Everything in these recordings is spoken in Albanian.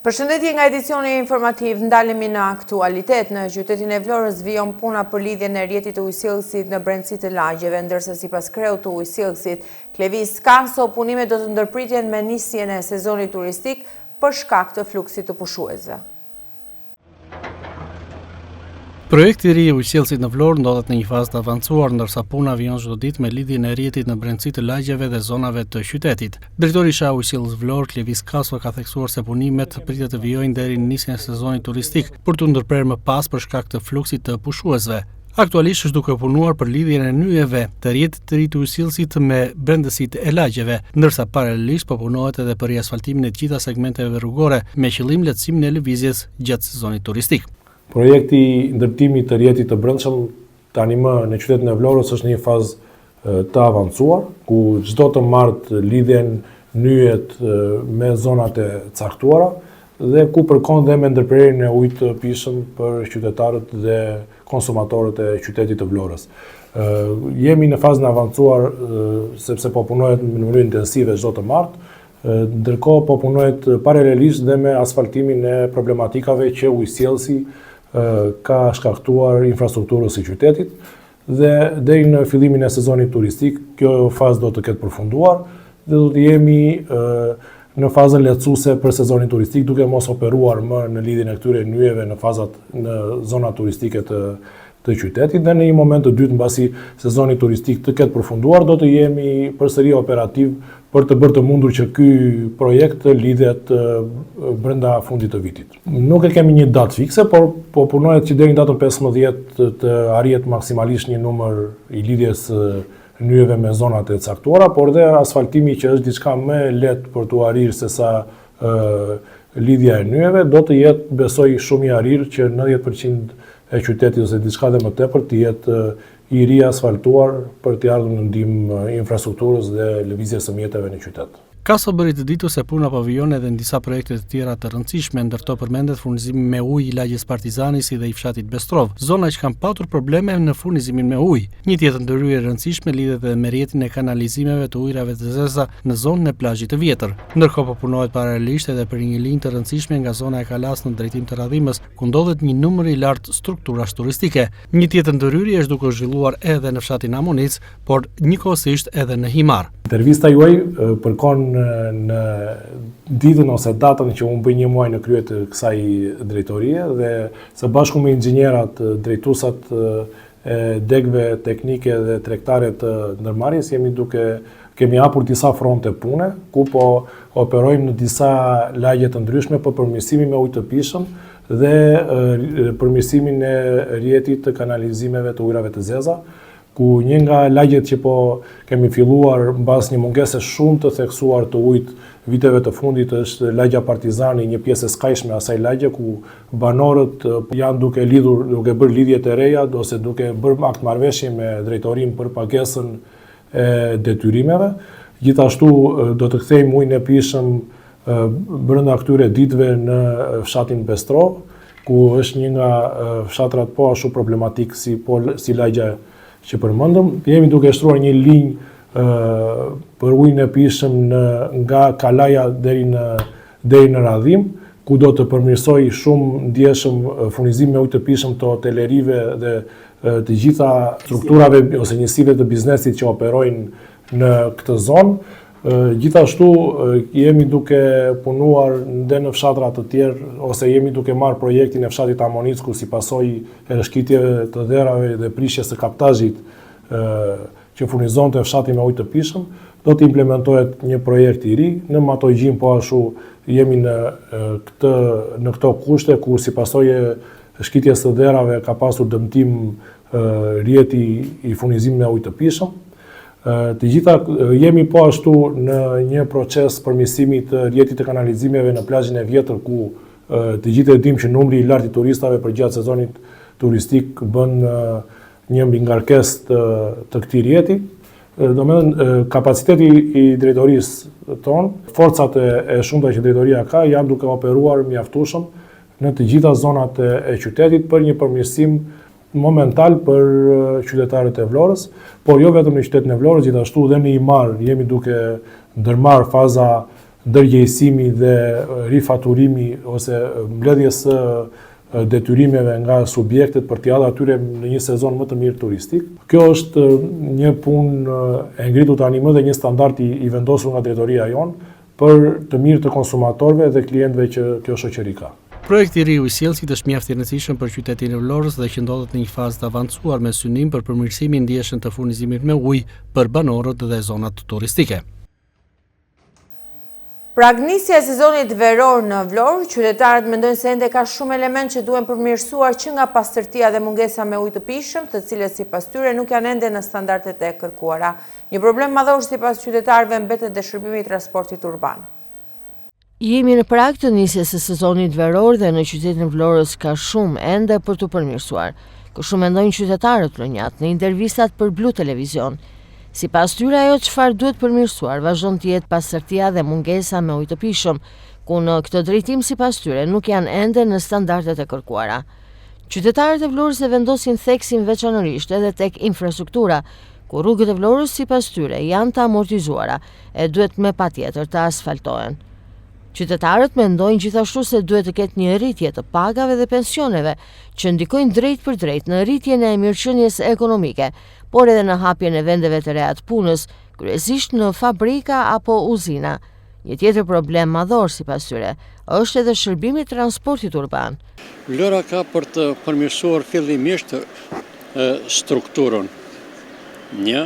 Përshëndetje nga edicioni informativ, ndalemi në aktualitet. Në qytetin e Vlorës vijon puna për lidhjen e rrjetit të ujësjellësit në brendësi të lagjeve, ndërsa sipas kreut të ujësjellësit, Klevis Kaso, punimet do të ndërpriten me nisjen e sezonit turistik për shkak të fluksit të pushuesve. Projekti i ri i ujësjellësit në Vlorë ndodhet në një fazë të avancuar, ndërsa puna vijon çdo ditë me lidhjen e rrjetit në brendësi të lagjeve dhe zonave të qytetit. Drejtori i SHA Ujësjellës Vlorë, Klevis Kaso ka theksuar se punimet pritet të vijojnë deri në nisjen e sezonit turistik, për t'u ndërprerë më pas për shkak të fluksit të pushuesve. Aktualisht është duke punuar për lidhjen e nyjeve të rrjetit të ri të ujësjellësit me brendësitë e lagjeve, ndërsa paralelisht po punohet edhe për riasfaltimin e të gjitha segmenteve rrugore me qëllim lehtësimin e lëvizjes gjatë sezonit turistik. Projekti i ndërtimit të rrjetit të brendshëm tani më në qytetin e Vlorës është në një fazë të avancuar, ku çdo të martë lidhen nyjet me zonat e caktuara dhe ku përkon dhe me ndërprerjen e ujit të pijshëm për qytetarët dhe konsumatorët e qytetit të Vlorës. Jemi në fazën e avancuar sepse po punohet në mënyrë intensive çdo të martë, Ndërkohë po punohet paralelisht dhe me asfaltimin e problematikave që ujësjellësi ka shkaktuar infrastrukturës së qytetit dhe deri në fillimin e sezonit turistik kjo fazë do të ketë përfunduar dhe do të jemi në fazën lehtësuese për sezonin turistik duke mos operuar më në lidhjen e këtyre nyjeve në fazat në zonat turistike të të qytetit dhe në një moment të dytë mbasi sezoni turistik të ketë përfunduar do të jemi përsëri operativ për të bërë të mundur që ky projekt të lidhet brenda fundit të vitit. Nuk e kemi një datë fikse, por po punohet që deri në datën 15 të arrihet maksimalisht një numër i lidhjes nyjeve me zonat e caktuara, por dhe asfaltimi që është diçka më e lehtë për t'u arrirë sesa lidhja e nyjeve, do të jetë besoj shumë i arrirë që 90% e qytetit ose diçka dhe më tepër të jetë i riasfaltuar për t'i ardhur në ndihmë infrastrukturës dhe lëvizjes së mjeteve në qytet. Kaso bëri të ditur se puna po vijon edhe në disa projekte të tjera të rëndësishme, ndër to përmendet furnizimi me ujë i lagjes Partizani si dhe i fshatit Bestrovë, zona që kanë patur probleme në furnizimin me ujë. Një tjetër ndërhyrje e rëndësishme lidhet edhe me rrjetin e kanalizimeve të ujërave të zeza në zonën e plazhit të vjetër. Ndërkohë po punohet paralelisht edhe për një linjë të rëndësishme nga zona e Kalasë në drejtim të Radhimës, ku ndodhet një numër i lartë strukturash turistike. Një tjetër ndërhyrje është duke u zhvilluar edhe në fshatin Amonicë, por njëkohësisht edhe në Himarë. Intervista juaj përkon në ditën ose datën që unë bëj një muaj në krye të kësaj drejtorie dhe së bashku me inxhinierat, drejtuesat e degëve teknike dhe tregtare të ndërmarrjes jemi duke kemi hapur disa fronte pune ku po operojmë në disa lagje të ndryshme për përmirësimin me ujë të pijshëm dhe përmirësimin e rrjetit të kanalizimeve të ujërave të zeza, ku një nga lagjet që po kemi filluar mbas një mungese shumë të theksuar të ujit viteve të fundit është lagja Partizani, një pjesë e skajshme e asaj lagje ku banorët janë duke lidhur, duke bërë lidhje të reja ose duke bërë aktmarrëveshje me drejtorinë për pagesën e detyrimeve. Gjithashtu do të kthejmë ujin e pijshëm brenda këtyre ditëve në fshatin Bestrovë, ku është një nga fshatrat po ashtu problematik si po si lagja që përmendëm. Jemi duke shtruar një linjë për ujin e pijshëm në nga Kalaja deri në deri në Radhimë, ku do të përmirësojë shumë ndjeshëm furnizimin me ujë të pijshëm të hotelerive dhe të gjitha strukturave ose njësive të biznesit që operojnë në këtë zonë. Gjithashtu jemi duke punuar dhe në fshatra të tjerë ose jemi duke marrë projektin e fshatit Amonicë ku si pasojë e rrëshqitjeve të dherave dhe prishjes së kaptazhit që furnizonte fshatin me ujë të pijshëm, do të implementohet një projekt i ri. Në Matogjin po ashtu jemi në këtë në këto kushte ku si pasojë e rrëshqitjes së dherave ka pasur dëmtim rrjeti i furnizimit me ujë të pijshëm. Të gjitha jemi po ashtu në një proces përmirësimi të rrjetit të kanalizimeve në plazhin e vjetër ku të gjithë e dimë që numri i lartë i turistave përgjatë sezonit turistik bën një mbingarkesë të, të këtij rrjeti. Domethënë, kapaciteti i drejtorisë tonë, forcat e, e shumta që drejtoria ka, janë duke operuar mjaftueshëm në të gjitha zonat e, e qytetit për një përmirësim momental për qytetarët e Vlorës, por jo vetëm në qytetin e Vlorës, gjithashtu dhe në Himarë jemi duke ndërmarrë faza ndërgjegjësimi dhe rifaturimi ose mbledhjes së detyrimeve nga subjektet për t'ia dhënë atyre në një sezon më të mirë turistik. Kjo është një punë e ngritur tani më dhe një standard i, i vendosur nga drejtoria jonë për të mirë të konsumatorëve dhe klientëve që kjo shoqëri ka. Projekti i ri i ujësjellësit është mjaft i rëndësishëm për qytetin e Vlorës dhe që ndodhet në një fazë të avancuar me synim për përmirësimin e ndjeshëm të furnizimit me ujë për banorët dhe zonat turistike. Pragnisja e sezonit veror në Vlorë, qytetarët mendojnë se ende ka shumë elementë që duhen përmirësuar që nga pastërtia dhe mungesa me ujë të pijshëm, të cilët sipas tyre nuk janë ende në standardet e kërkuara. Një problem madhor sipas qytetarëve mbetet dhe shërbimi i transportit urban. Jemi në prag të nisjes së sezonit veror dhe në qytetin e Vlorës ka shumë ende për t'u përmirësuar. Kështu mendojnë qytetarët vlonjatë në intervistat për Blu Televizion. Sipas tyre ajo çfarë duhet përmirësuar vazhdon të jetë pastërtia dhe mungesa me ujë të pijshëm, ku në këtë drejtim sipas tyre nuk janë ende në standardet e kërkuara. Qytetarët e Vlorës e vendosin theksin veçanërisht edhe tek infrastruktura, ku rrugët e Vlorës sipas tyre janë të amortizuara e duhet me patjetër të asfaltohen. Qytetarët mendojnë gjithashtu se duhet të ketë një rritje të pagave dhe pensioneve që ndikojnë drejtpërdrejt në rritjen e mirëqenies ekonomike, por edhe në hapjen e vendeve të reja të punës, kryesisht në fabrika apo uzina. Një tjetër problem madhor sipas tyre është edhe shërbimi i transportit urban. Vlora ka për të përmirësuar fillimisht strukturën. Një,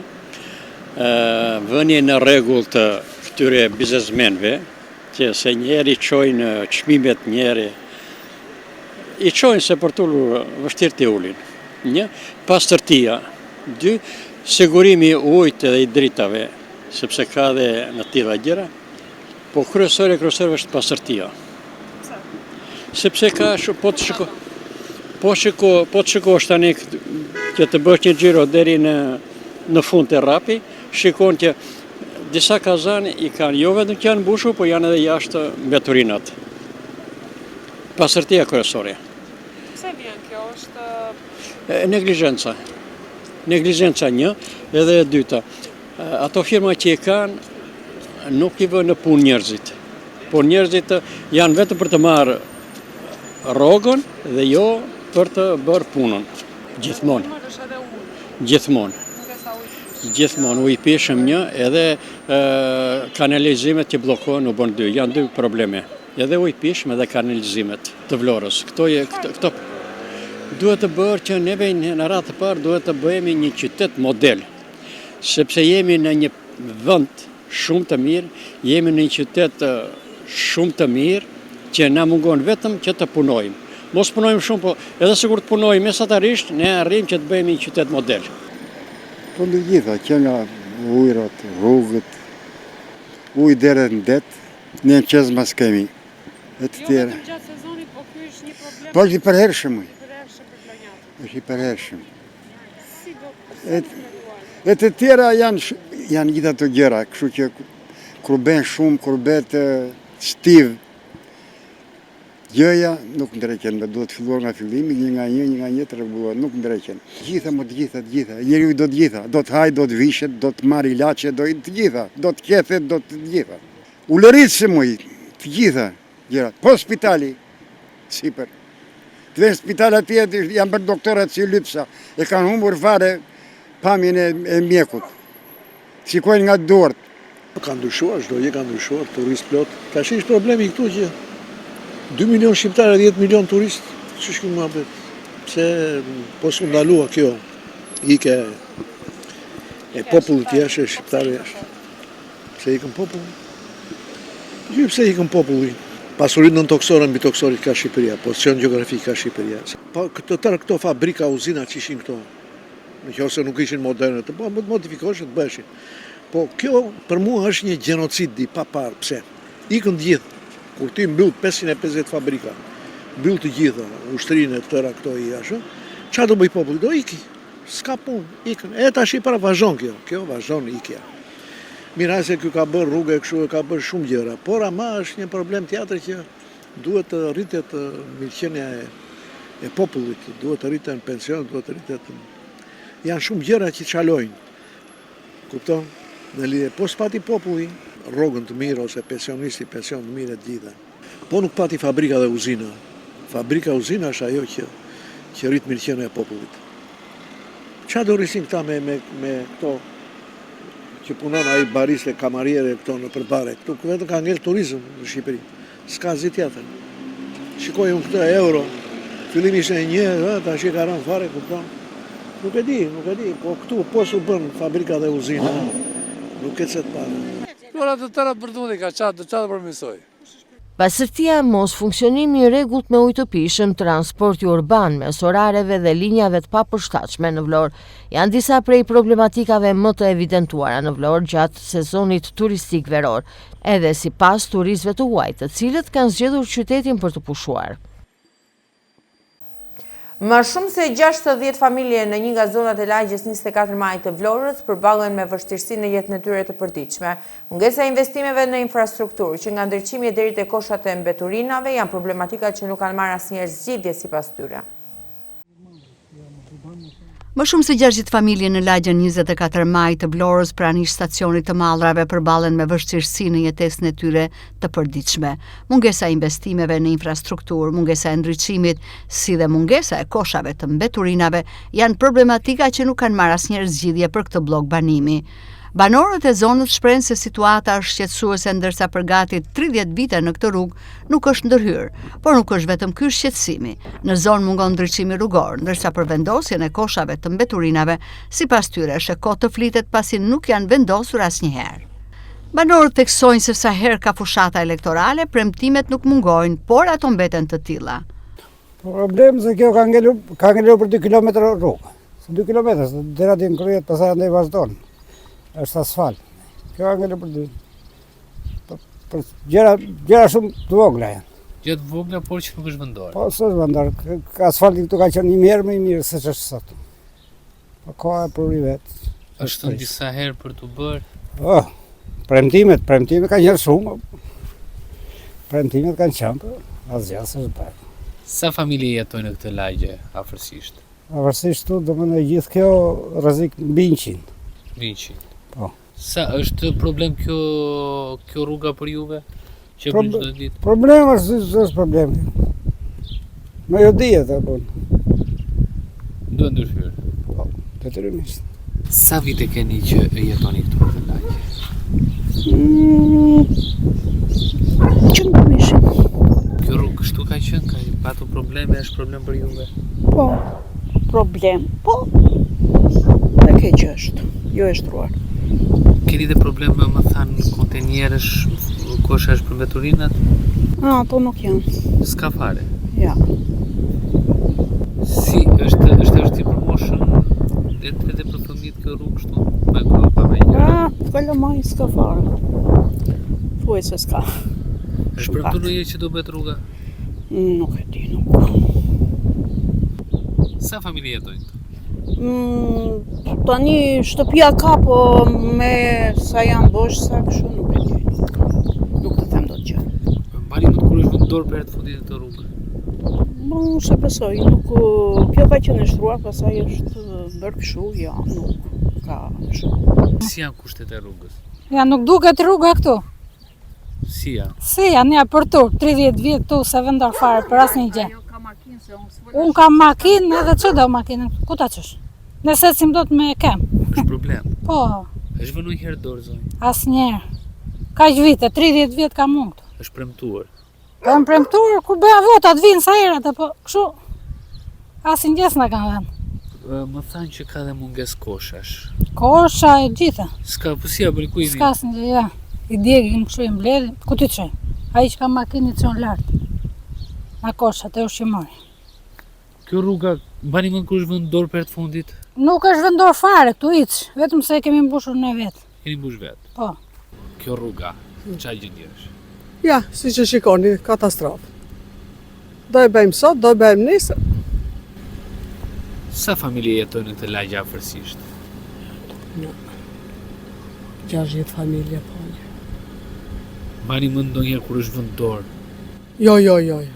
vënie në rregull të këtyre biznesmenëve, që se njëherë i çojnë çmimet njëherë, i çojnë se për t'ulur, vështirë t'i ulin. Një, pastërtia. Dy, sigurimi i ujit dhe i dritave, sepse ka dhe në tilla gjëra. Po kryesore, kryesore është pastërtia. Sepse ka shumë, po të shiko, po shiko, po të shikosh tani që të bësh një xhiro deri në në fund të Rrapi, shikon që disa kazanë i kanë jo vetëm që janë mbushur, po janë edhe jashtë mbeturinat. Pastërtia kryesore. Pse vjen kjo? Është neglizhenca. Neglizhenca një, edhe e dyta. Ato firma që i kanë, nuk i vë në punë njerëzit. Por njerëzit janë vetëm për të marrë rrogën dhe jo për të bërë punën. Gjithmonë. Gjithmonë. Gjithmonë, ujë i pijshëm një, edhe kanalizimet që bllokohen u bënë dy. Janë dy probleme. Edhe ujë i pijshëm edhe kanalizimet të Vlorës. Këto, këto, këto duhet të bërë që neve në radhë të parë duhet të bëhemi një qytet model. Sepse jemi në një vend shumë të mirë, jemi në një qytet shumë të mirë, që na mungon vetëm që të punojmë. Mos punojmë shumë, po edhe sikur të punojmë mesatarisht, ne arrijmë që të bëhemi një qytet model. Po të gjitha, që nga ujrat, rrugët, ujë derdhet në det, ne në çezma s'kemi, e të jo tjera. Jo vetëm gjatë sezonit, po ky është një problem. Po është i përhershëm ujë. I përhershëm për vlonjatët. Është i përhershëm. E të tjera janë janë gjithë ato gjëra, kështu që kur bën shumë, kur bëhet stiv, gjëja nuk ndreqen, më duhet filluar nga fillimi, një nga një, një nga një të rregullohet, nuk ndreqen. Të gjitha, mo të gjitha, të gjitha, njeriu do të gjitha, do të hajë, do të vishet, do të marrë ilaçe, do të gjitha, do të qethet, do të gjitha. Ulëritëse moj, të gjitha gjërat. Po spitali, sipër. Të vesh spital atje, janë bërë doktorat si lypsa, e kanë humbur fare pamjen e, e mjekut. Shikojnë nga duart. Ka ndryshuar, çdo gjë ka ndryshuar, turist plot. Tash është problemi këtu që 2 milion shqiptarë, 10 milion turist, ç'është ky muhabet? Pse po s'u ndalua kjo ikja e popullit jashtë, e shqiptarëve jashtë. Pse ikën populli? Jo pse ikën populli? Pasuritë nëntokësore mbitokësore që ka Shqipëria, pozicion gjeografik ka Shqipëria. Po këto tërë këto fabrika, uzina që ishin këto, në qoftë se nuk ishin moderne, të po, të modifikoheshin, të bëheshin. Po kjo për mua është një gjenocid i paparë, pse? Ikën të gjithë. Kur ti mbyll 550 fabrika, mbyll të gjitha, ushtrinë e tëra këto i jashtë, ça do bëj populli? Do iki. S'ka punë, ikën. E tashi pra vazhdon kjo, kjo vazhdon ikja. Mirë se ky ka bërë rrugë e kështu e ka bërë shumë gjëra, por ama është një problem tjetër që duhet të rritet mirëqenia e, e popullit, duhet të rriten pensionet, duhet të rritet janë shumë gjëra që çalojnë. Kupton? Në lidhje, po s'pati populli. rrogën të mirë ose pensionisti pension të mirë e të gjitha. Po nuk pati fabrika dhe uzina. Fabrika uzina është ajo që që rrit mirëqenien e popullit. Ça do rrisin këta me me me këto që punon ai bariste, kamariere këto nëpër bare. Këtu vetëm ka ngel turizëm në Shqipëri. S'ka asgjë tjetër. Shikoj unë këtë euro, fillim ishte një, ë, tash ka rënë fare, kupton? Nuk e di, nuk e di, po këtu po s'u bën fabrika dhe uzina, nuk ecet para. Vlora të tëra përdhundi ka ça, ça të përmirësoj. Pastërtia, mosfunksionimi i rregullt me ujë të pijshëm, transporti urban mes orareve dhe linjave të papërshtatshme në Vlorë, janë disa prej problematikave më të evidentuara në Vlorë gjatë sezonit turistik veror, edhe sipas turistëve të huaj, të cilët kanë zgjedhur qytetin për të pushuar. Më shumë se 60 familje në një nga zonat e lagjes 24 maj të Vlorës përballen me vështirësi në jetën e tyre të përditshme. Mungesa e investimeve në infrastrukturë, që nga ndriçimi e deri te koshat e mbeturinave, janë problematika që nuk kanë marrë asnjëherë zgjidhje sipas tyre. Më shumë se 60 familje në lagjen 24 maj të Vlorës pranë ish stacionit të mallrave përballen me vështirësi në jetesën e tyre të përditshme. Mungesa e investimeve në infrastrukturë, mungesa e ndriçimit, si dhe mungesa e koshave të mbeturinave janë problematika që nuk kanë marrë asnjëherë zgjidhje për këtë bllok banimi. Banorët e zonës shprehen se situata është shqetësuese ndërsa për gati 30 vite në këtë rrugë nuk është ndërhyrë. Por nuk është vetëm ky shqetësimi. Në zonë mungon ndriçimi rrugor, ndërsa për vendosjen e koshave të mbeturinave, sipas tyre është e kotë të flitet pasi nuk janë vendosur asnjëherë. Banorët theksojnë se sa herë ka fushata elektorale, premtimet nuk mungojnë, por ato mbeten të tilla. Problem se kjo ka ngelur, ka ngelur për 2 km rrugë. Se 2 km, se deri aty në kryet, pastaj andej vazhdon. Është asfalt. Kjo ka ngelur për 2. Për, për gjëra, gjëra shumë të vogla janë. Gjëra të vogla, por që nuk është vënë dorë. Po, s'është vënë dorë. Asfalti këtu ka qenë një herë më i mirë se ç'është sot. Po koha e pruri vetë. Është thënë disa herë për t'u bërë? Oh, premtimet, premtimet kanë qenë shumë. Premtimet kanë qenë, po asgjë s'është bërë. Sa familje jetojnë në këtë lagje, afërsisht? Afërsisht këtu, domethënë gjithë kjo rrezik mbi 100. Mbi 100. Po. Sa është problem kjo kjo rruga për juve? Që bën çdo ditë? Problem është, është problem. Më jo dihet apo. Duhet ndërhyrë. Po, detyrimisht. Sa vite keni që jetoni këtu në këtë lagje? Mm, që në përmishim. Kjo rrugë kështu ka qenë, ka patur probleme, është problem për juve? Po, problem, po, e keq është, jo e shtruar. Keni dhe problem me më thanë kontenierësh, koshash për mbeturinat? A, ato nuk janë. S'ka fare? Ja. Si, është, është është për moshën dhe edhe për fëmijët kjo rrugë kështu, me gropa, me gjëra? A, kalamaj s'ka fare. Thuaj se s'ka. Është premtuar ndonjëherë që do bëhet rruga? Nuk e di, nuk. Sa familje jetojnë këtu? Mm, tani shtëpia ka, po me sa janë bosh, sa kështu nuk e di. Nuk, nuk të them dot gjë. Mbani mend kur është vënë dorë për herë të fundit në këtë rrugë? Po, unë s'e besoj, nuk, kjo ka qenë e shtruar, pastaj është bërë kështu, jo, nuk ka kështu. Si janë kushtet e rrugës? Ja, nuk duket rruga këtu. Si janë? Si janë, ja për turp, 30 vjet këtu s'e vënë dorë fare për asnjë gjë. Unë kam makinë edhe që do makinën, ku ta çosh? Ne s'ecim dot me këmbë. Është problem. Po. Është vënë ndonjëherë dorë zonjë? Asnjëherë. Kaq vite, 30 vjet kam unë këtu. Është premtuar. Kanë premtuar, kur bëja votat vinë sa herë atë, po kështu asnjë gjë s'na kanë dhënë. Më thanë që ka dhe mungesë koshash. Kosha e gjitha. S'ka, po si ja bëni ku i S'ka asnjë gjë, ja. I djegim kështu i mbledhim, ku t'i çojmë? Ai që ka makinë i çon lart. Na koshat e ushqimori. Kjo rruga, mbani mend kur është vënë dorë për herë të fundit? Nuk është vënë dorë fare këtu hiç, vetëm se e kemi mbushur ne vetë. Keni mbush vetë? Po. Kjo rruga, ça gjendje është? Ja, siç e shikoni, katastrofë. Do e bëjmë sot, do e bëjmë nesër. Sa familje jetojnë në këtë lagje afërsisht? Në 60 familje po. Mbani mend ndonjëherë kur është vënë dorë? Jo, jo, jo, jo.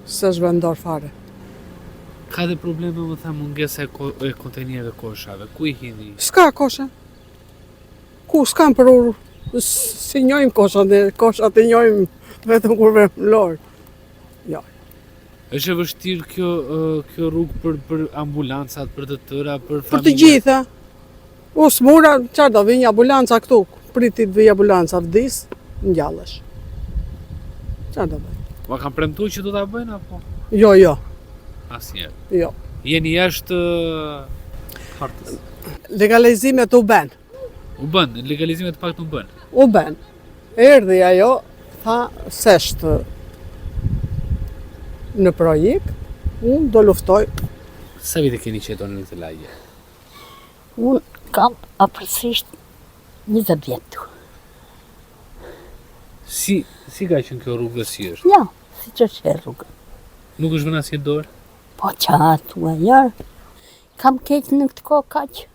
S'është vënë dorë fare. Ka dhe probleme më tha mungesa e, ko e kontenierëve koshave. Ku i hidhni? S'ka kosha. Ku s'kam për urë, s'i njohim koshat, ne koshat i njohim vetëm kur vem në Vlorë. Jo. Është e vështirë kjo kjo rrugë për për ambulancat, për të tëra, për familjet. Për të gjitha. U smura, çfarë do vijë ambulanca këtu? Priti të vijë ambulanca, vdis, ngjallesh. Çfarë do bëj? Ua kanë premtuar që do ta bëjnë apo? Jo, jo. Asnjëherë. Jo. Jeni jashtë hartës. Legalizimet u bën. U bën, legalizimet të paktën u bën. U bën. Erdhi ajo, tha s'është në projekt, unë do luftoj. Sa vite keni që jetoni në këtë lagje? Unë kam afërsisht 20 vjet këtu. Si, si ka qenë kjo rrugë dhe si është? Ja, siç është e rrugë. Nuk është vënë asnjë dorë? Po ça thua, ja. Kam keq në këtë kohë kaq.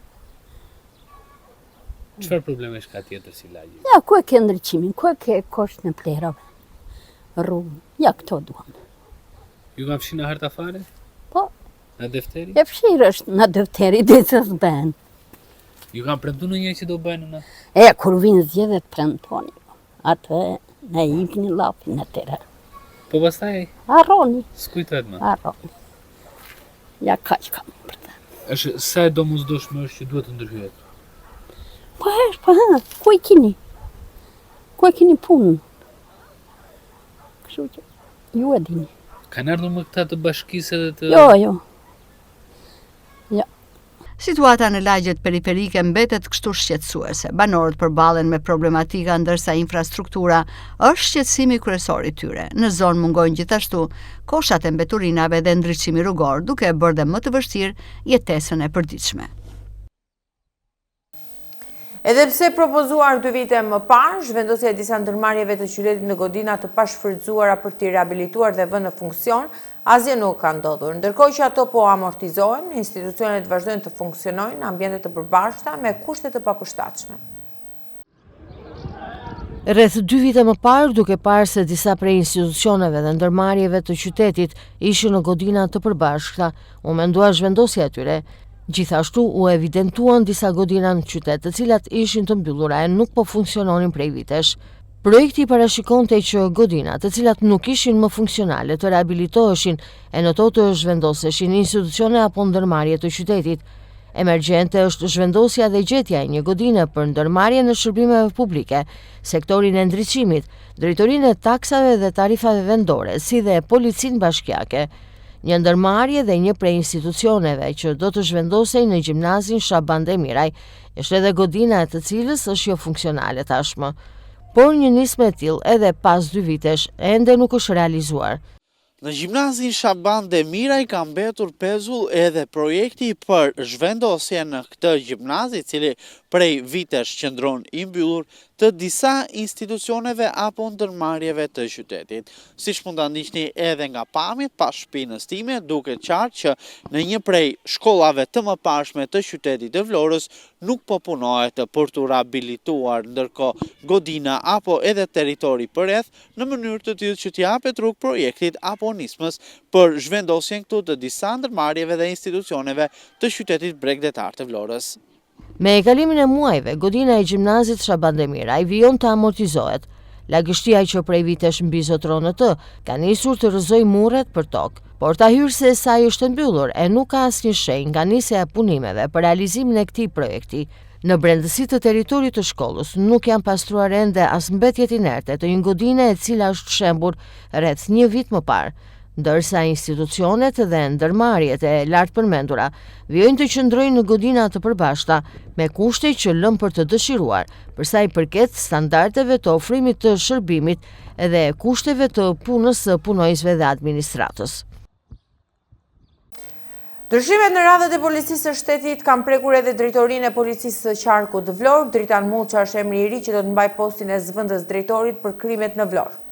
Çfarë problemesh ka tjetër si lagje? Ja, ku e ke ndriçimin, ku e ke koshin e plehrave, rrugën, ja këto duam. Ju kanë fshi nga harta fare? Po. Nga defteri? E fshirë është nga defteri, dhe se s'bëhen. Ju kanë premtu ndonjëherë që do bëhen në? E, kur vinë zgjedhjet premtoni, atë na jipni llafin e tëra. Po pastaj? Harroni. S'kujtohet më? Harroni. Ja kaq kam për të. Është sa e domosdoshme është që duhet të ndërhyhet? Po është, po ha, ku e kini? Ku e kini punën? Kështu që ju e dini. Kanë ardhur më këta të bashkisë edhe të Jo, jo. Jo. Situata në lagjet periferike mbetet kështu shqetësuese. Banorët përballen me problematika ndërsa infrastruktura është shqetësimi kryesor i tyre. Në zonë mungojnë gjithashtu koshat e mbeturinave dhe ndriçimi rrugor, duke e bërë dhe më të vështirë jetesën e përditshme. Edhe pse propozuar dy vite më parë, zhvendosja e disa ndërmarrjeve të qytetit në godina të pashfrytëzuara për t'i rehabilituar dhe vënë në funksion, asgjë nuk ka ndodhur. Ndërkohë që ato po amortizohen, institucionet vazhdojnë të funksionojnë në ambiente të përbashkëta me kushte të papërshtatshme. Rreth dy vite më parë, duke parë se disa prej institucioneve dhe ndërmarrjeve të qytetit ishin në godina të përbashkëta, u mendua zhvendosja e tyre. Gjithashtu u evidentuan disa godina në qytet, të cilat ishin të mbyllura e nuk po funksiononin prej vitesh. Projekti parashikonte që godinat, të cilat nuk ishin më funksionale, të rehabilitoheshin e në to të zhvendoseshin institucione apo ndërmarrje të qytetit. Emergjente është zhvendosja dhe gjetja e një godine për ndërmarrjen e shërbimeve publike, sektorin e ndriçimit, drejtorinë e taksave dhe tarifave vendore, si dhe policinë bashkiake. Një ndërmarrje dhe një prej institucioneve që do të zhvendosej në gjimnazin Shaban Demiraj, është edhe godina e të cilës është jofunksionale tashmë. Por një nismë e tillë edhe pas dy vitesh ende nuk është realizuar. Në gjimnazin Shaban Demiraj ka mbetur pezull edhe projekti për zhvendosje në këtë gjimnaz, i cili prej vitesh qëndron i mbyllur të disa institucioneve apo ndërmarrjeve të qytetit. Siç mund ta ndiqni edhe nga pamjet pas shpinës time, duket qartë që në një prej shkollave të mëparshme të qytetit të Vlorës nuk po punohet për t'u rehabilituar ndërkohë godina apo edhe territori përreth në mënyrë të tillë që t'i hapet rrugë projektit apo nismës për zhvendosjen këtu të disa ndërmarrjeve dhe institucioneve të qytetit bregdetar të Vlorës. Me kalimin e muajve, godina e gjimnazit Shaban Demiraj vijon të amortizohet. Lagështia që prej vitesh mbizotëron në të, ka nisur të rrëzojë muret përtokë. Porta hyrëse e saj është e mbyllur e nuk ka asnjë shenjë nga nisja e punimeve për realizimin e këtij projekti. Në brendësi të territorit të shkollës nuk janë pastruar ende as mbetjet inerte të një godine e cila është shembur rreth një vit më parë, ndërsa institucionet dhe ndërmarrjet e lartpërmendura vijojnë të qëndrojnë në godina të përbashkëta me kushte që lënë për të dëshiruar për sa i përket standardeve të ofrimit të shërbimit dhe kushteve të punës së punonjësve dhe administratës. Ndryshimet në radhët e Policisë së Shtetit kanë prekur edhe drejtorinë e Policisë së Qarkut Vlorë. Dritan Muça është emri i ri që do të mbajë postin e zëvendësdrejtorit për krimet në Vlorë.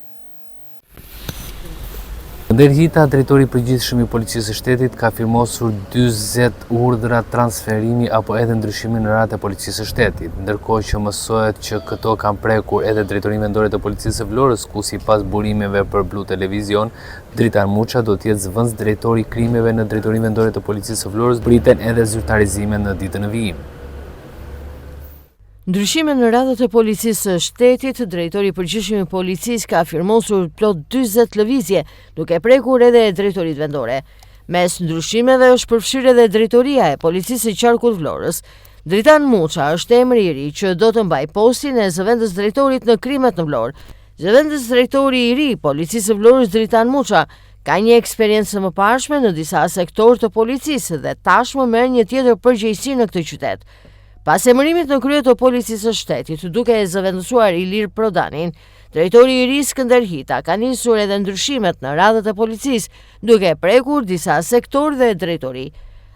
Skënder Hita, drejtori i përgjithshëm i Policisë së Shtetit, ka firmosur 40 urdhra transferimi apo edhe ndryshimi në radhët e Policisë së Shtetit, ndërkohë që mësohet që këto kanë prekur edhe Drejtorinë Vendore të Policisë së Vlorës, ku sipas burimeve për Blu Televizion, Dritan Muça do të jetë zëvendësdrejtor i krimeve në Drejtorinë Vendore të Policisë së Vlorës, priten edhe zyrtarizime në ditën në vijim. Ndryshime në radhët e Policisë së Shtetit, drejtori i përgjithshëm i Policisë ka firmosur plot 40 lëvizje, duke prekur edhe drejtoritë vendore. Mes ndryshimeve është përfshirë edhe drejtoria e Policisë së Qarkut Vlorës. Dritan Muça është emri i ri që do të mbajë postin e zëvendës drejtorit në krimet në Vlorë. Zëvendës drejtori i ri i Policisë së Vlorës Dritan Muça ka një eksperiencë të mëparshme në disa sektorë të policisë dhe tashmë merr një tjetër përgjegjësi në këtë qytet. Pas emërimit në krye të Policisë së Shtetit, duke e zëvendësuar Ilir Prodanin, drejtori i ri Skënder Hita ka nisur edhe ndryshimet në radhët e policisë, duke prekur disa sektorë dhe drejtori.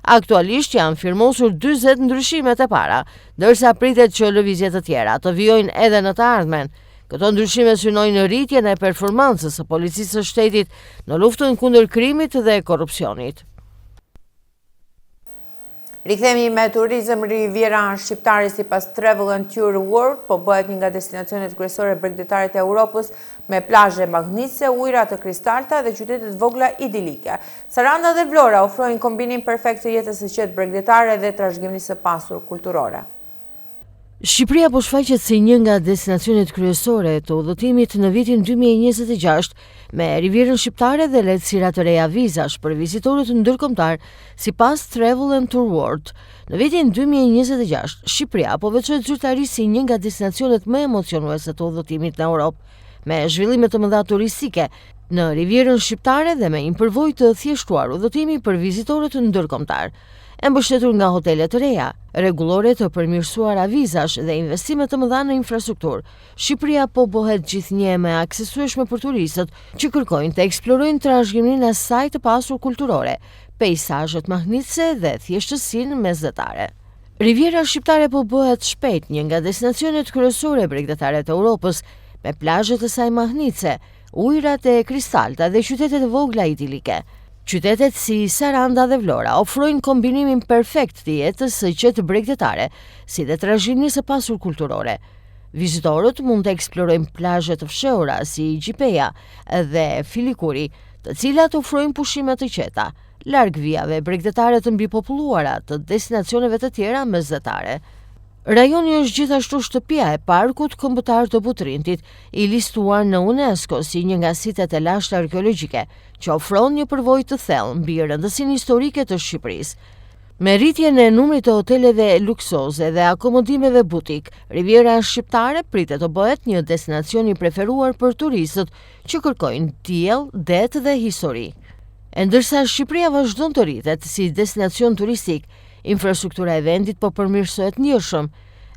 Aktualisht janë firmosur 40 ndryshimet e para, ndërsa pritet që lëvizje të tjera të vijojnë edhe në të ardhmen. Këto ndryshime synojnë rritjen e performancës së Policisë së Shtetit në luftën kundër krimit dhe korrupsionit. Rikthehemi me turizëm Riviera Shqiptare sipas Travel and Tour World, po bëhet një nga destinacionet kryesore bregdetare të Europës me plazhe mahnitëse, ujëra të kristalta dhe qytete të vogla idilike. Saranda dhe Vlora ofrojnë kombinim perfekt të jetës së qetë bregdetare dhe trashëgimisë së pasur kulturore. Shqipëria po shfaqet si një nga destinacionet kryesore të udhëtimit në vitin 2026, me Rivierën Shqiptare dhe lehtësira të reja vizash për vizitorët ndërkombëtarë, sipas Travel and Tour World. Në vitin 2026, Shqipëria po veçohet zyrtarisht si një nga destinacionet më emocionuese të udhëtimit në Europë, me zhvillime të mëdha turistike në Rivierën Shqiptare dhe me një përvojë të thjeshtuar udhëtimi për vizitorët ndërkombëtarë. E mbështetur nga hotele të reja, rregullore të përmirësuara vizash dhe investime të mëdha në infrastrukturë, Shqipëria po bëhet gjithnjë e më e aksesueshme për turistët që kërkojnë të eksplorojnë trashëgiminë e saj të pasur kulturore, peisazhet mahnitëse dhe thjeshtësinë mesdhetare. Riviera Shqiptare po bëhet shpejt një nga destinacionet kryesore bregdetare të Europës, me plazhet e saj mahnitëse, ujërat e kristalta dhe qytetet e vogla idilike. Qytetet si Saranda dhe Vlora ofrojnë kombinimin perfekt të jetës së qetë bregdetare, si dhe trashëgimisë së pasur kulturore. Vizitorët mund të eksplorojnë plazhe të fshehura si Gjipeja dhe Filikuri, të cilat ofrojnë pushime të qeta, larg vijave bregdetare të mbipopulluara të destinacioneve të tjera mesdhetare. Rajoni është gjithashtu shtëpia e Parkut Kombëtar të Butrintit, i listuar në UNESCO si një nga sitet e lashta arkeologjike, që ofron një përvojë të thellë mbi rëndësinë historike të Shqipërisë. Me rritjen e numrit të hoteleve luksoze dhe akomodimeve butik, Riviera Shqiptare pritet të bëhet një destinacion i preferuar për turistët që kërkojnë diell, det dhe histori. E ndërsa Shqipëria vazhdon të rritet si destinacion turistik, Infrastruktura e vendit po përmirësohet ndjeshëm.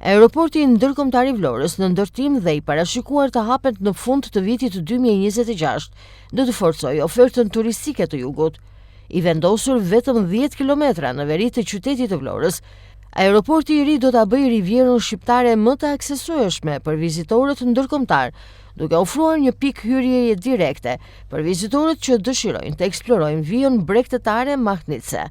Aeroporti Ndërkombëtar i Vlorës në ndërtim dhe i parashikuar të hapet në fund të vitit 2026, do të forcojë ofertën turistike të jugut. I vendosur vetëm 10 kilometra në veri të qytetit të Vlorës, aeroporti i ri do ta bëjë Rivierën Shqiptare më të aksesueshme për vizitorët ndërkombëtarë, duke ofruar një pikë hyrjeje direkte për vizitorët që dëshirojnë të eksplorojnë vijën bregdetare mahnitëse.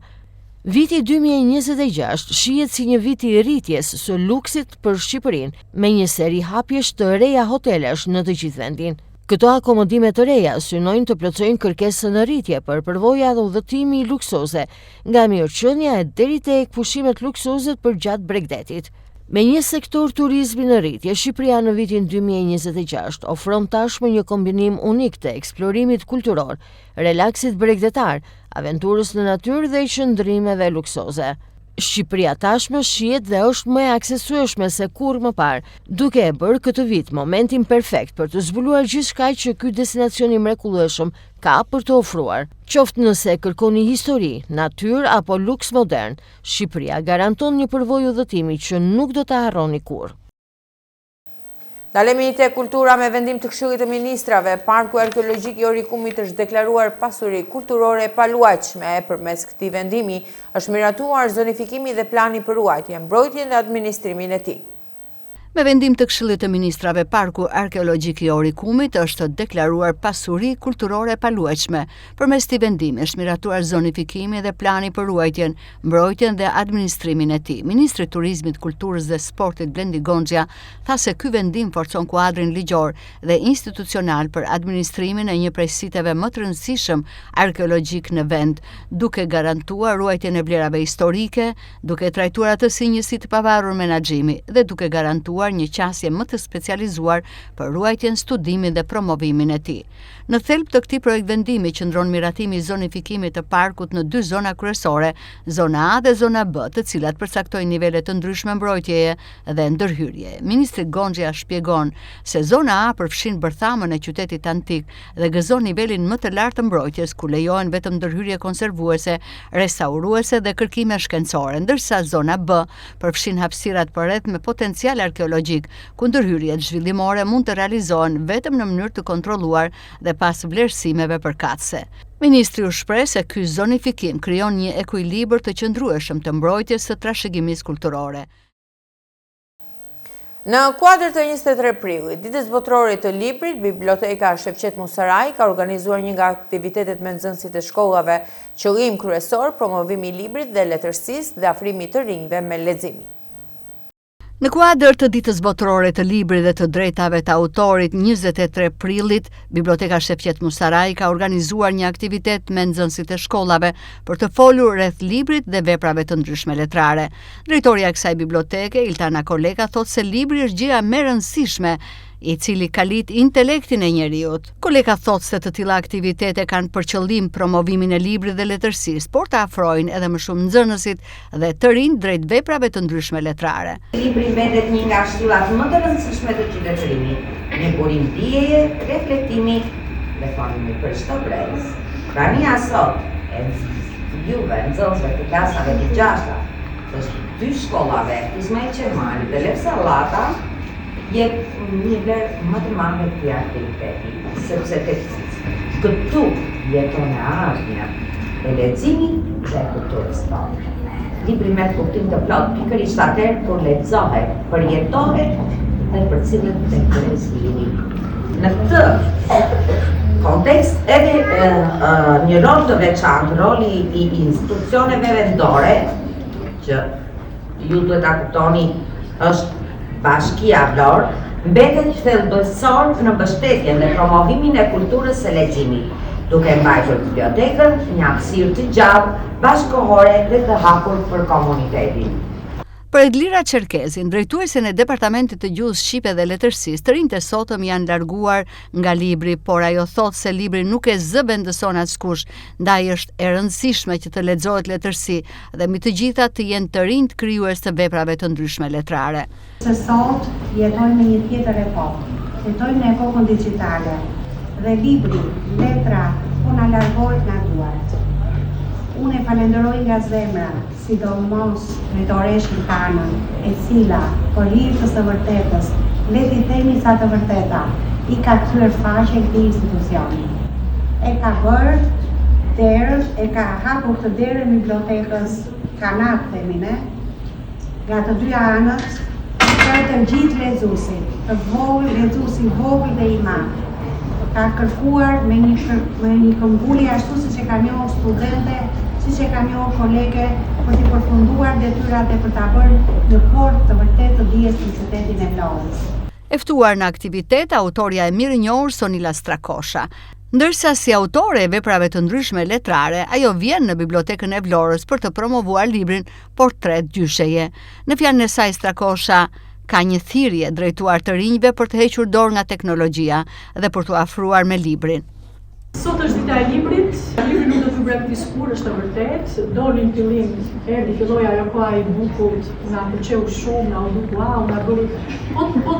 Viti 2026 shihet si një vit i rritjes së luksit për Shqipërinë, me një seri hapjesh të reja hotelesh në të gjithë vendin. Këto akomodime të reja synojnë të plotësojnë kërkesën në rritje për përvoja dhe udhëtimi luksoze, nga mirëqenia e deri tek pushimet luksoze përgjatë bregdetit. Me një sektor turizmi në rritje, Shqipëria në vitin 2026 ofron tashmë një kombinim unik të eksplorimit kulturor, relaksit bregdetar, aventurës në natyrë dhe qëndrimeve luksoze. Shqipëria tashmë shihet dhe është më e aksesueshme se kurrë më parë, duke e bërë këtë vit momentin perfekt për të zbuluar gjithçka që ky destinacion i mrekullueshëm ka për të ofruar. Qoftë nëse kërkoni histori, natyrë apo luks modern, Shqipëria garanton një përvojë udhëtimi që nuk do ta harroni kurrë. Ndalemi te kultura me vendim të Këshillit të Ministrave, Parku Arkeologjik i Orikumit është deklaruar pasuri kulturore e paluajtshme e përmes këtij vendimi është miratuar zonifikimi dhe plani për ruajtjen, mbrojtjen dhe administrimin e tij. Me vendim të Këshillit të Ministrave, Parku Arkeologjik i Orikumit është deklaruar pasuri kulturore e paluajtshme. Përmes këtij vendimi është miratuar zonifikimi dhe plani për ruajtjen, mbrojtjen dhe administrimin e tij. Ministri i Turizmit, Kulturës dhe Sportit Blendi Gonxhja tha se ky vendim forcon kuadrin ligjor dhe institucional për administrimin e një prej siteve më të rëndësishëm arkeologjik në vend, duke garantuar ruajtjen e vlerave historike, duke e trajtuar atë si njësi të pavarur menaxhimi dhe duke garantuar një qasje më të specializuar për ruajtjen, studimin dhe promovimin e tij. Në thelb të këtij projektvendimi qëndron miratimi i zonifikimit të parkut në dy zona kryesore, zona A dhe zona B, të cilat përcaktojnë nivele të ndryshme mbrojtjeje dhe ndërhyrjeje. Ministri Gonxhja shpjegon se zona A përfshin bërthamën e qytetit antik dhe gëzon nivelin më të lartë të mbrojtjes, ku lejohen vetëm ndërhyrje konservuese, restauruese dhe kërkime shkencore, ndërsa zona B përfshin hapësirat përreth me potencial arkeologjik, ku ndërhyrjet zhvillimore mund të realizohen vetëm në mënyrë të kontrolluar dhe pas vlerësimeve përkatëse. Ministri u shpreh se ky zonifikim krijon një ekuilibër të qëndrueshëm të mbrojtjes së trashëgimisë kulturore. Në kuadër të 23 prillit, ditës botërore të librit, Biblioteka Shefqet Musaraj ka organizuar një nga aktivitetet me nxënësit e shkollave, qëllim kryesor, promovimi i librit dhe letërsisë dhe afrimi i të rinjve me leximin. Në kuadër të Ditës Botërore të Librit dhe të Drejtave të Autorit, 23 prillit, Biblioteka Shefqet Musaraj ka organizuar një aktivitet me nxënësit e shkollave për të folur rreth librit dhe veprave të ndryshme letrare. Drejtorja e kësaj biblioteke, Iltana Koleka, thotë se libri është gjëja më e rëndësishme, i cili kalit intelektin e njeriut. Koleka thotë se të tilla aktivitete kanë për qëllim promovimin e librit dhe letërsisë, por të afrojnë edhe më shumë nxënësit dhe të rinjtë drejt veprave të ndryshme letrare. Libri mbetet një nga shtyllat më të rëndësishme të qytetërimit, një burim dijeje, reflektimi dhe formimi për çdo brez. Prania sot e juve, nxënësve të klasave të gjashta të dy shkollave Ismail Qemali dhe Lef Sallata, jep një vlerë më të madhe këtij aktiviteti, sepse tek këtu jeton e ardhmja e leximit dhe e kulturës tonë. Libri merr kuptim të plotë pikërisht atëherë kur lexohet, përjetohet dhe përcillet tek brezi i ri. Në këtë kontekst edhe një rol të veçantë, roli i institucioneve vendore, që ju duhet ta kuptoni është Bashkia Vlorë, mbetet thelbësor në mbështetjen dhe promovimin e kulturës së leximit, duke mbajtur bibliotekën një hapësirë të gjallë, bashkëkohore dhe të hapur për komunitetin. Për Edlira Çerkezin, drejtuesen e Departamentit të Gjuhës Shqipe dhe Letërsisë, të rinjtë e sotëm janë larguar nga libri, por ajo thotë se librin nuk e zëvendëson askush, ndaj është e rëndësishme që të lexohet letërsi dhe mbi të gjitha të jenë të rinjtë krijues të veprave të ndryshme letrare. Se sot jetojmë në një tjetër epokë, jetojmë në epokën dixhitale dhe libri, letra po na largohet nga duart. Unë e falenderoj nga zemra, sidomos drejtoreshën Tanën, e cila, për hir të së vërtetës, le t'i themi ca të vërteta, i ka kthyer faqen këtij institucioni. E ka bërë derën, e ka hapur këtë derën e bibliotekës kanat, themi ne, nga të dyja anët, për të gjithë lexuesit, të vogël, lexuesi i vogël dhe i madh. Ka kërkuar me një me një këmbgulje ashtu siç e ka njohur studente, siç e ka njohur kolege, për t'i përfunduar detyrat dhe për ta bërë një portë të vërtetë të dijes në qytetin e Vlorës. E ftuar në aktivitet, autorja e mirënjohur Sonila Strakosha. Ndërsa si autore e veprave të ndryshme letrare, ajo vjen në Bibliotekën e Vlorës për të promovuar librin Portret gjysheje. Në fjalën e saj Strakosha ka një thirrje drejtuar të rinjve për të hequr dorë nga teknologjia dhe për t'u afruar me librin. Sot është dita e librit, libri nuk do t'ju braktisë kurrë, është e vërtetë. Doli në fillim, erdhi, filloi ajo koha e e-bookut, na pëlqeu shumë, na u duk wow, na bëri. Po po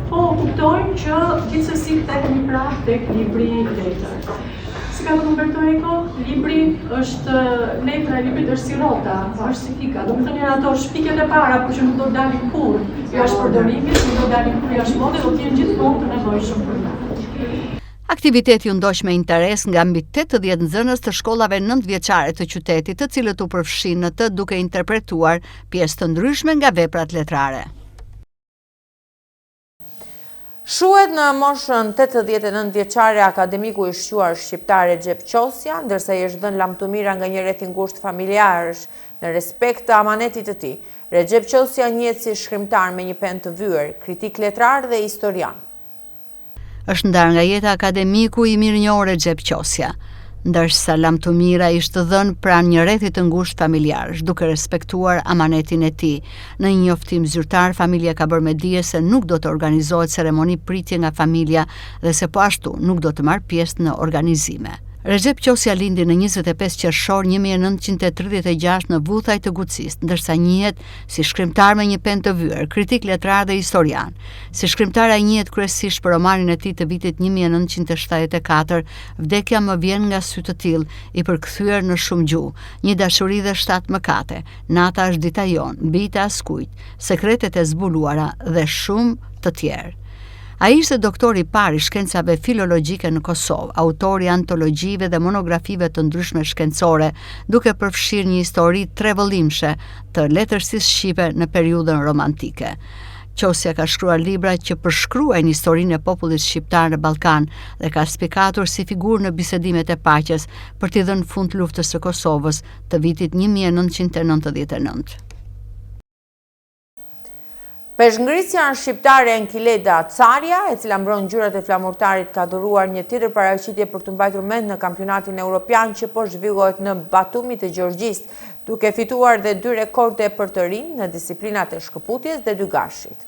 po kuptojmë që gjithsesi kthehemi prapë tek libri letër. Si ka thënë Umberto Eco, libri është, letra e librit është si rrota, është si thika. Domethënë janë ato shpikjet e para, por që nuk do dalin kurrë jashtë përdorimit, nuk do dalin kurrë jashtë mode, do të jenë gjithmonë të nevojshëm për ne. Aktiviteti u ndoq me interes nga mbi 80 nxënës të shkollave nëntëvjeçare të qytetit, të cilët u përfshinë në të duke interpretuar pjesë të ndryshme nga veprat letrare. Shuhet në moshën 89 vjeçare akademiku i shquar shqiptar Rexhep Qosja, ndërsa i është dhënë lamtumira nga një rreth i ngushtë familjarësh në respekt të amanetit të tij. Rexhep Qosja njihet si shkrimtar me një penë të vyer, kritik letrar dhe historian. Është ndarë nga jeta akademiku i mirënjohur Rexhep Qosja, ndërsa lamtumira i është dhënë pranë një rrethi të ngushtë familjarësh, duke respektuar amanetin e tij. Në një njoftim zyrtar, familja ka bërë me dije se nuk do të organizohet ceremoni pritje nga familja dhe se po ashtu nuk do të marrë pjesë në organizime. Rexhep Qosja lindi në 25 qershor 1936 në Vuthaj të Gucisë, ndërsa njihet si shkrimtar me një penë të vyer, kritik letrar dhe historian. Si shkrimtar ai njihet kryesisht për romanin e tij të vitit 1974, Vdekja më vjen nga sy të tillë, i përkthyer në shumë gjuhë, Një dashuri dhe shtatë mëkate, Nata është dita jonë, Bijtë e askujt, Sekretet e zbuluara dhe shumë të tjerë. Ai ishte doktor i parë i shkencave filologjike në Kosovë, autor i antologjive dhe monografive të ndryshme shkencore, duke përfshirë një histori trevëllimshe të letërsisë shqipe në periudhën romantike. Qosja ka shkruar libra që përshkruajnë historinë e popullit shqiptar në Ballkan dhe ka spikatur si figurë në bisedimet e paqes për t'i dhënë fund luftës së Kosovës të vitit 1999. Peshëngritësja shqiptare Enkileda Carja, e cila mbron ngjyrat e flamurtarit ka dhuruar një tjetër paraqitje për t'u mbajtur mend në kampionatin europian që po zhvillohet në Batumi të Gjeorgjisë, duke fituar dhe dy rekorde për të rinj në disiplinat e shkëputjes dhe dygarëshit.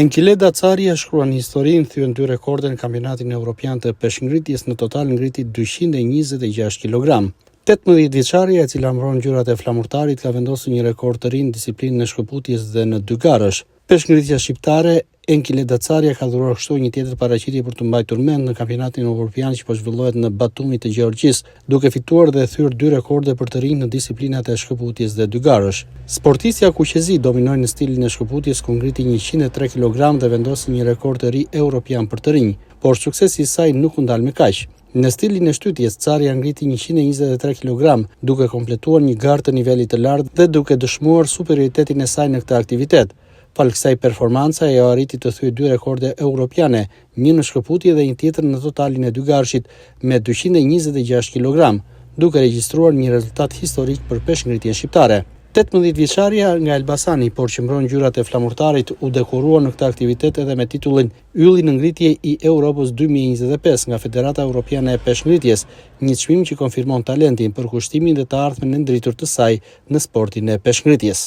Enkileda Carja shkruan historinë, thyen dy rekorde në kampionatin europian të peshëngritjes, në total ngriti 226 kilogram. 18 vjeçarja e cila mbron ngjyrat e flamurtarit ka vendosur një rekord të ri në disiplinën e shkëputjes dhe në dygarësh. Peshëngritësja shqiptare, Enkileda Carja ka dhuruar kështu një tjetër paraqitje për t'u mbajtur mend në kampionatin europian që po zhvillohet në Batumi të Gjeorgjisë, duke fituar dhe thyer dy rekorde për të rinj në disiplinat e shkëputjes dhe dygarësh. Sportistja kuqezi dominoi në stilin e shkëputjes ku ngriti 103 kilogramë dhe vendosi një rekord të ri europian për të rinj, por suksesi i saj nuk u ndal me kaq. Në stilin e shtytjes, Carja ngriti 123 kilogramë, duke kompletuar një garë të nivelit të lartë dhe duke dëshmuar superioritetin e saj në këtë aktivitet. Falë kësaj performance, ajo arriti të thyejë dy rekorde europiane, një në shkëputje dhe një tjetër në totalin e dygarëshit me 226 kilogramë, duke regjistruar një rezultat historik për peshëngritjen shqiptare. 18 vjeçarja nga Elbasani, por që mbron ngjyrat e flamurtarit, u dekorua në këtë aktivitet edhe me titullin Ylli në ngritje i Europës 2025 nga Federata Europiane e Peshëngritjes, një çmim që konfirmon talentin, përkushtimin dhe të ardhmen e ndritur të saj në sportin e peshëngritjes.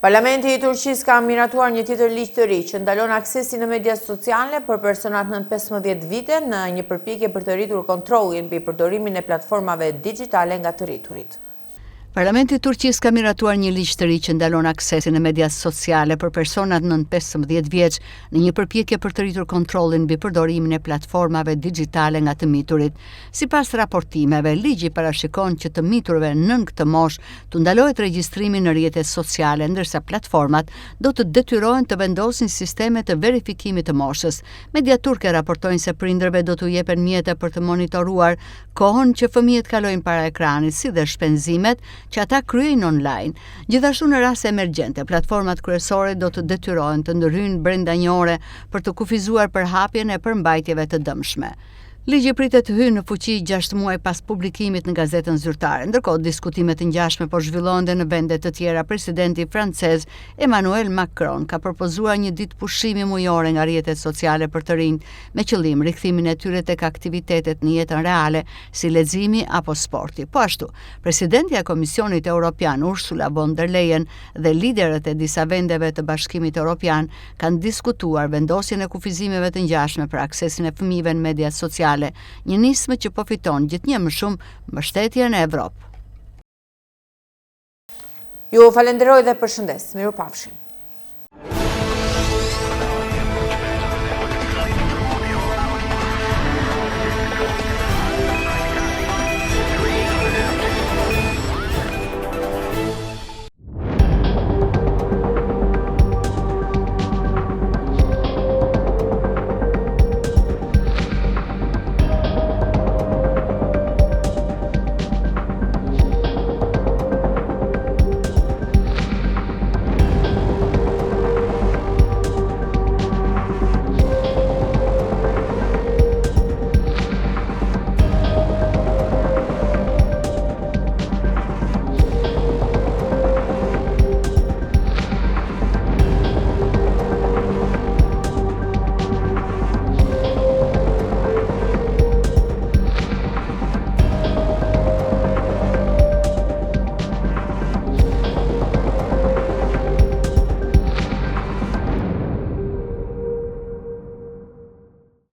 Parlamenti i Turqisë ka miratuar një tjetër ligj të ri që ndalon aksesin në mediat sociale për personat nën 15 vite në një përpjekje për të rritur kontrollin mbi përdorimin e platformave digjitale nga të rriturit. Parlamenti i Turqisë ka miratuar një ligj të ri që ndalon aksesin në mediat sociale për personat nën 15 vjeç në një përpjekje për të rritur kontrollin mbi përdorimin e platformave digjitale nga të miturit. Sipas raportimeve, ligji parashikon që të miturve nën këtë moshë t'u ndalohet regjistrimi në rrjetet sociale, ndërsa platformat do të detyrohen të vendosin sisteme të verifikimit të moshës. Mediat turke raportojnë se prindërve do t'u jepen mjete për të monitoruar kohën që fëmijët kalojnë para ekranit, si dhe shpenzimet që ata kryejnë online. Gjithashtu në raste emergjente, platformat kryesore do të detyrohen të ndërhyjnë brenda një ore për të kufizuar përhapjen e përmbajtjeve të dëmshme. Ligji pritet të hyjë në fuqi 6 muaj pas publikimit në gazetën zyrtare. Ndërkohë, diskutime të ngjashme po zhvillohen dhe në vende të tjera. Presidenti francez Emmanuel Macron ka propozuar një ditë pushimi mujore nga rrjetet sociale për të rinjtë, me qëllim rikthimin e tyre tek aktivitetet në jetën reale, si leximi apo sporti. Po ashtu, presidentja e Komisionit Europian Ursula von der Leyen dhe liderët e disa vendeve të Bashkimit Europian kanë diskutuar vendosjen e kufizimeve të ngjashme për aksesin e fëmijëve në mediat sociale, një nismë që po fiton gjithnjë më shumë mbështetje në Evropë. Ju falenderoj dhe përshëndes. Mirupafshim.